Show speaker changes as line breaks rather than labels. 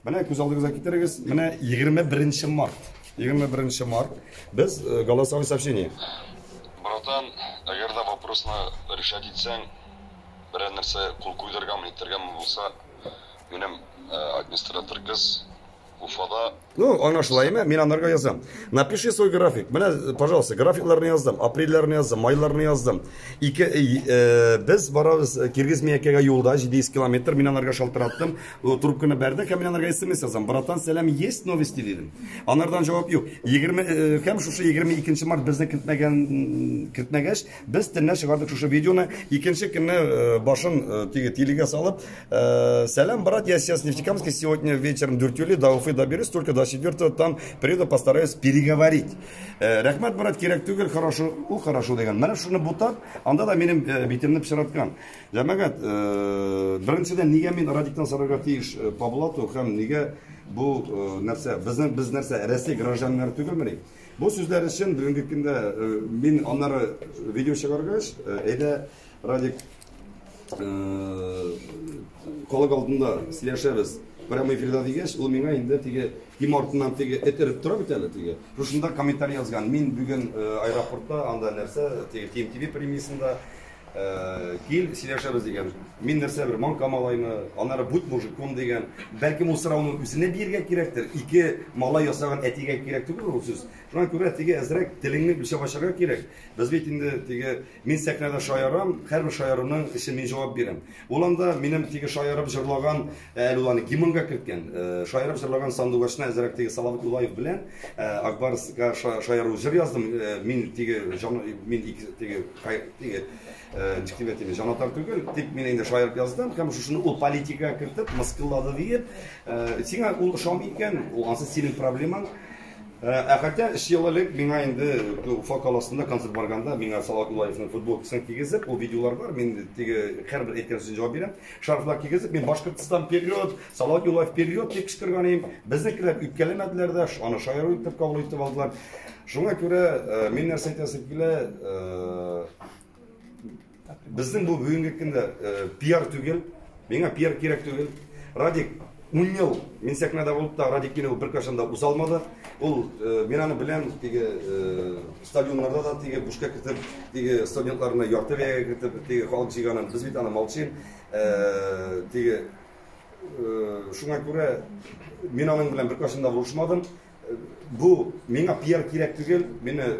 Менә күз алдыгызга китерегез, менә 21 март. 21 март без голосовой сообщение.
Братан, әгәр дә вопросны решать итсәң, берәр нәрсә кул куйдырганмы, нитергәнме булса, минем администратор кыз Уфада.
Ну, аңлашыла, әйме? Мин анарга язам. Напиши свой график. Менә, пожалуйста, графикларны яздым, апрельләрне яздым, майларны яздым. Ике, без барабыз Киргиз Миякәгә юлда 700 километр. Мин анарга шалтыраттым. Трубканы бәрде һәм мин анарга смс язам. Братан, сәлам, есть новости дидем. Анардан җавап юк. 20 һәм шушы 22 март безне кертмәгән, кертмәгәч, без төнлә чыгардык шушы видеоны. Икенче көнне башын теге тилегә салып, сәлам, брат, я сейчас в Нефтекамске, сегодня вечером Дюртюли, до Уфы доберусь, только до 4-го там приеду, постараюсь переговорить. Рәхмәт, брат, кирәк түгел, хорошо, ул хорошо дигән. Менә шуны бутап, анда да минем битемне пычраткан. Җәмәгать, беренчедән, нигә мин Радиктан сорарга тиеш по блату һәм нигә бу нәрсә, безнең, без нәрсә, Рәсәй гражданнары түгелмени? Бу сүзләр өчен бүгенге көндә мин аннары видео чыгаргач, әйдә, Радик, халык алдында сөйләшәбез прямой эфирда дигәч, ул миңа инде теге ким артыннан теге эт өреп тора бит әле теге. Шушында комментарий язган. Мин бүген аэропортта, анда нәрсә, теге TMTV премиясендә кил, сөйләшәбез дигән. Мин нәрсә бер маңка малаймы, аннары будь мужиком дигән. Бәлкем ул сорауны үзенә бирергә кирәктер. Ике малай ясаган әтигә кирәк түгел ул сүз. Шуңа күрә теге әзрәк телеңне үлчәп ачарга кирәк. Без бит инде теге мин сәхнәдә шаярам, һәрбер шаяруның өчен мин җавап бирәм. Ул анда минем теге шаярып җырлаган, әле ул аны гимнга керткән, шаярып җырлаган Сандугачны әзрәк теге Салават Юлаев белән Акбарска шаяру җыр яздым. Мин теге җан, мин ике теге теге ничек дип әйтим, җанатар түгел, тик мин инде шаярып яздым һәм шушыны ул политикага кертеп, мыскыллады диеп, сиңа ул ошамый икән, ул ансы синең проблемаң. Ә хотя өч ел элек миңа инде Уфа каласында концерт барганда миңа Салават Юлаевның футболкасын кигезеп, ул видеолар бар, мин теге һәрбер әйткән сүзен җавап бирәм. Шарфлар кигезеп, мин Башкортстан вперед, Салават Юлаев вперед дип кычкырган идем. Безнекеләр үпкәләмәделәр дә, аны шаяру итеп кабул итеп алдылар. Шуңа күрә мин нәрсә әйтәсем килә, безнең бу бүгенге көндә пиар түгел, миңа пиар кирәк түгел. Радик 10 ел мин сәхнәдә булып та Радик мине беркайчан да уза алмады. Ул мин аны беләм, теге стадионнарда да теге бушка кертеп, теге студентларны ярты бәягә кертеп, теге халык җыйганын без бит аны молчим. Теге шуңа күрә мин аның белән беркайчан да булышмадым. Бу миңа пиар кирәк түгел, мине